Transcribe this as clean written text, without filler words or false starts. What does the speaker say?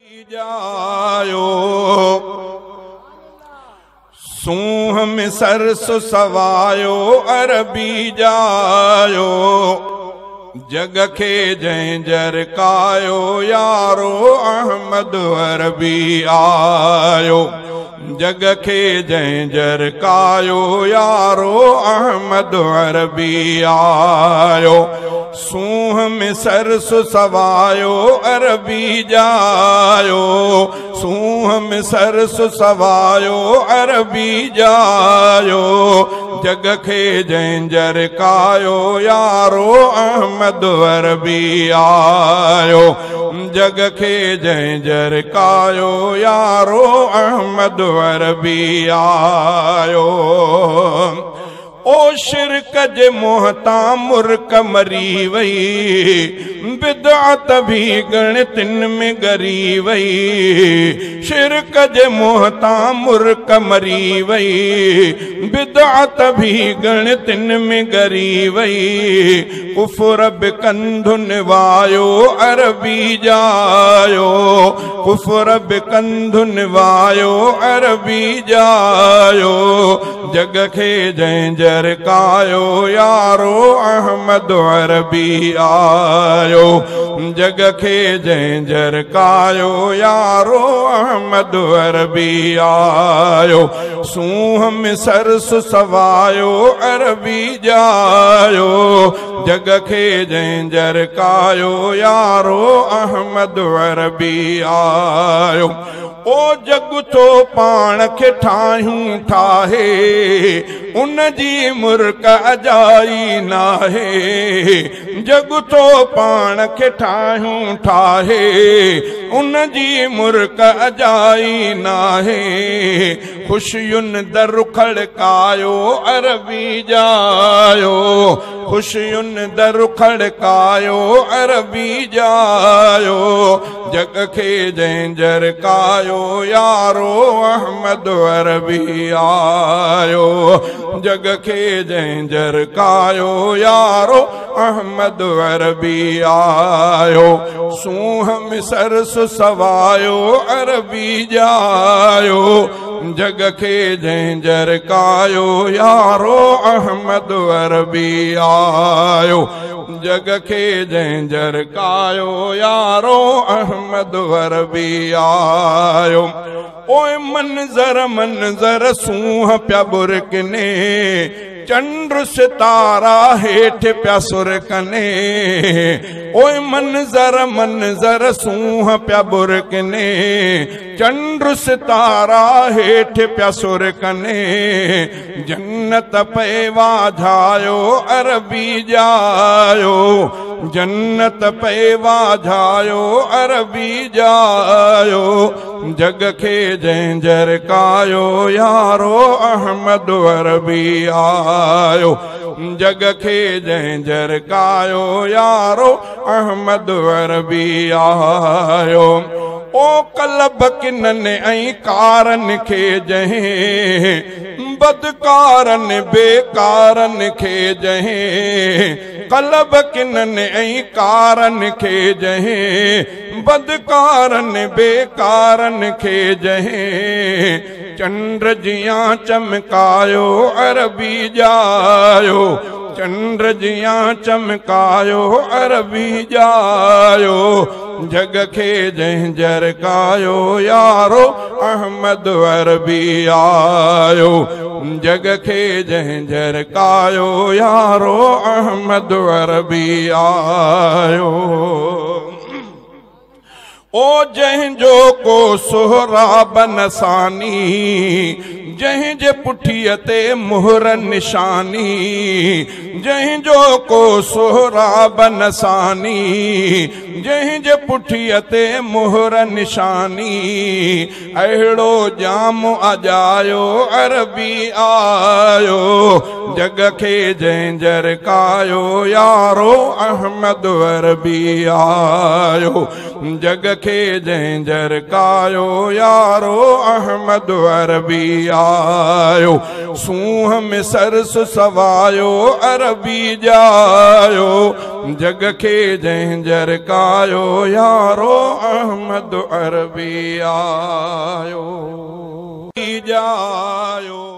ॼायो सूंह में सरस सवायो अरबी ॼायो जग खे जंहिं जरकायो यारो अहमद अरबी आयो जग खे जंहिं जरकायो यारो अहमद अरबी आयो सूंह में सरस सवायो अरबी ॼायो सूंह में सरस सवायो अरबी ॼायो जग खे जंहिं जरकायो यारो अहमद अरबी आयो जग खे जंहिं जरकायो यारो अहमद अरबी आयो। ओ शिरक जे मुंहं तां मुर्क मरी वई बिदअत बि ॻणतियुनि में ॻरी वई शिरक जे मुंहं तां मुर्क मरी वई बिदअत बि ॻणतियुनि में ॻरी वई कुफुर बि कंध निवायो अरबी ॼायो कुफुर बि कंध निवायो अरबी ॼायो जग खे जंहिं जरकायो यारो अहमद अरबी आयो जग खे जंहिं जरकायो यारो अहमद अरबी आयो सूंह में सरस सवायो अरबी ॼायो जग खे जंहिं जरकायो यारो अहमद अरबी आयो। ओ जग थो पाण खे ठाहियूं ठाहे उन जी मुर्क अजाई नाहे जग थो पाण खे ठाहियूं ठाहे उन जी मुर्क अजाई नाहे ख़ुशियुनि दर खड़कायो अरबी ॼायो ख़ुशियुनि दर खड़कायो अरबी ॼायो जग खे जंहिं जरकायो यारो अहमद अरबी आयो जग खे जंहिं जरकायो यारो अहमद अरबी आयो सूंह में सरस सवायो अरबी ॼायो जग खे जंहिं जरकायो यारो अहमद अरबी आयो जग खे जंहिं जरकायो यारो अहमद अरबी आयो। ओए मंज़र मंज़र सूंह पिया बुरकने चंड सितारा हेठ पिया सुरकने ओए मंज़र मंज़र सूंह पिया बुरकने चंड सितारा हेठ पिया सुरकने जन्नत पे वाझायो अरबी ॼायो जन्नत पे वाझायो अरबी ॼायो जग खे जंहिं जरकायो यारो अहमद अरबी आयो जग खे जंहिं जरकायो यारो अहमद अरबी आयो। ओ कलब किननि ऐं कारनि खे जंहिं बदकारनि बेकारनि खे जंहिं कलब किननि ऐं कारनि खे जंहिं बदकारनि बेकारनि खे जंहिं चंड जियां चमकायो अरबी ॼायो चंड जियां चमकायो अरबी ॼायो जग खे जंहिं जरकायो यारो अहमद अरबी आयो जग खे जंहिं जरकायो यारो अहमद अरबी आयो। ओ जंहिंजो को सोहराब नसानी जंहिंजे पुठीअ ते मुहर निशानी जंहिंजो को सोहराब नसानी जंहिंजे पुठीअ ते मुहर निशानी अहिड़ो ॼाम अॼायो अरबी आयो जग खे जंहिं जरकायो यारो अहमद अरबी आयो। जग खे जंहिं जरकायो यारो अहमद अरबी आयो। सूंह में सरस सवायो अरबी जायो। जग खे जंहिं जरकायो यारो अहमद अरबी आयो। जायो।